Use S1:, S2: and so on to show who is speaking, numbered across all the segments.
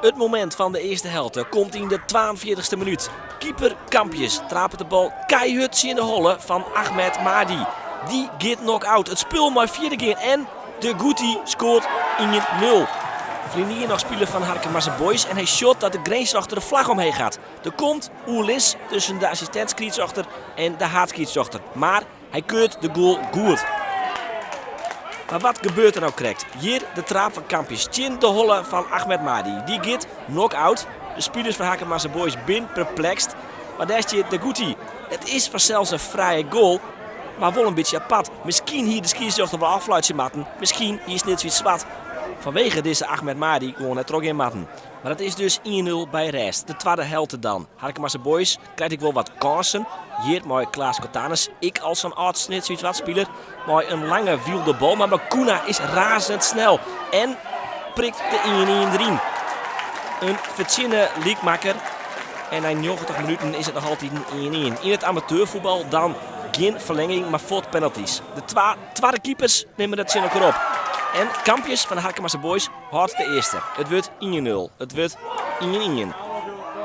S1: It momint fan de earste helte komt yn de 42ste minút. Keeper Kampjes trapet de bal keihurd tsjin de holle fan Ahmed Mahdi. Dy giet knock-out. It spul mei fierder gean en de Guti skoart 1-0. Ferline jier noch spiler fan Harkemase Boys en hy sjocht dat de grinsrjochter de flach omheech hat. Der komt oerlis tusken de assistint-skiedsrjochter en de haadskiedsrjochter, mar hy keurt de goal goed. Mar wat gebeurt der no krekt? Hjir de traap fan Kampjes tsjin de holle fan Ahmed Mahdi. Dy giet knock-out. De spilers fan Harkemase Boys bin perplekst. Mar dêr stiet de Guti. It is fansels in frije goal, mar wol in bytsje apart. Miskien hie de skiedsrjochter wol ôffluitsje moatten. Miskien hie Snits Wyt Swart fanwege dizze Ahmed Mahdi gewoan net trochgean moatten. Mar it is dus 1-0 by rêst. De twadde helte dan. Harkemase Boys krijt ek wol wat kânsen. Hjir mei Klaas Kotanes, ek al sa'n âld Snits Wyt Swart spiler, mei in lange wylde bal. Mar Bacuna is razendsnel en prikt de 1-1 deryn. In fertsjinne lykmakker. En nei 90 minuten is it noch altyd 1-1. Yn it amateurfuotbal dan gjin ferlenging, mar fuort penaltys. De twa twadde keepers nimme it tsjin elkoar op. En Kampjes fan de Harkemase Boys hâldt de earste. It wurdt 1-0. It wurdt 1-1.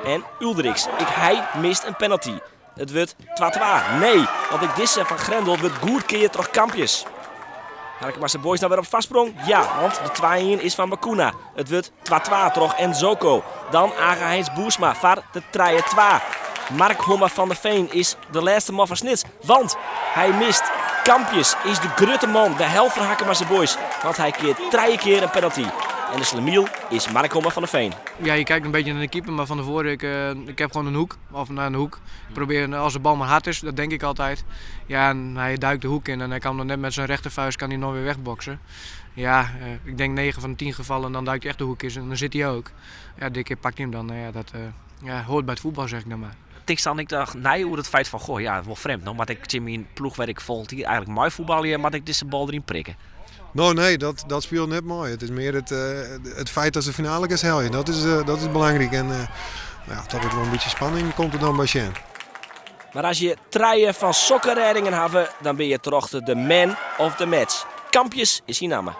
S1: En Uldriks, ek hy mist in penalty. It wurdt 2-2. Nee, want ek dizze fan Grendel wurdt goed keard troch Kampjes. Harkemase Boys dan wer op foarsprong? Ja, want de 2-1 is fan Bacuna. It wurdt 2-2 troch Nzoko. Dan Age Heinz Boersma foar de 3-2. Mark Homme van der Veen is de lêste man fan Snits, want hy mist. Kampjes is de grutte man, de held fan Harkemase Boys, want hy keart trije kear in penalty. En de slemiel is Mark Homme van der Veen.
S2: Ja, je kijkt een beetje naar de keeper, maar van tevoren, ik, ik heb gewoon een hoek. Of naar een hoek. Ik probeer, als de bal maar hard is, dat denk ik altijd. Ja, en hij duikt de hoek in en hij kan dan net met zijn rechtervuist kan hij nog weer wegboksen. Ja, ik denk 9 van de 10 gevallen dan duikt hij echt de hoek in en dan zit hij ook. Ja, dit keer pakt hij hem dan. Ja, dat ja, hoort bij het voetbal, zeg ik dan maar.
S1: Tinkst dan ek noch nei oer it feit fan, goh, ja, wol frjemd. No moat ik tsjin myn ploech wêr't ik folgjend jier eigentlik mei fuotbalje, moat ik dizze bal deryn prikke.
S3: No nee, dat, dat spilet net mei. It is mear it, it feit dat se de finale kinst helje. Dat is, dat is belangryk. En ja, toch ek wol in bytsje spanning komt der dan by sjen.
S1: Mar as je trije fan sokke rêdingen hawwe, dan binne je terjochte de man of the match. Kampjes is syn namme.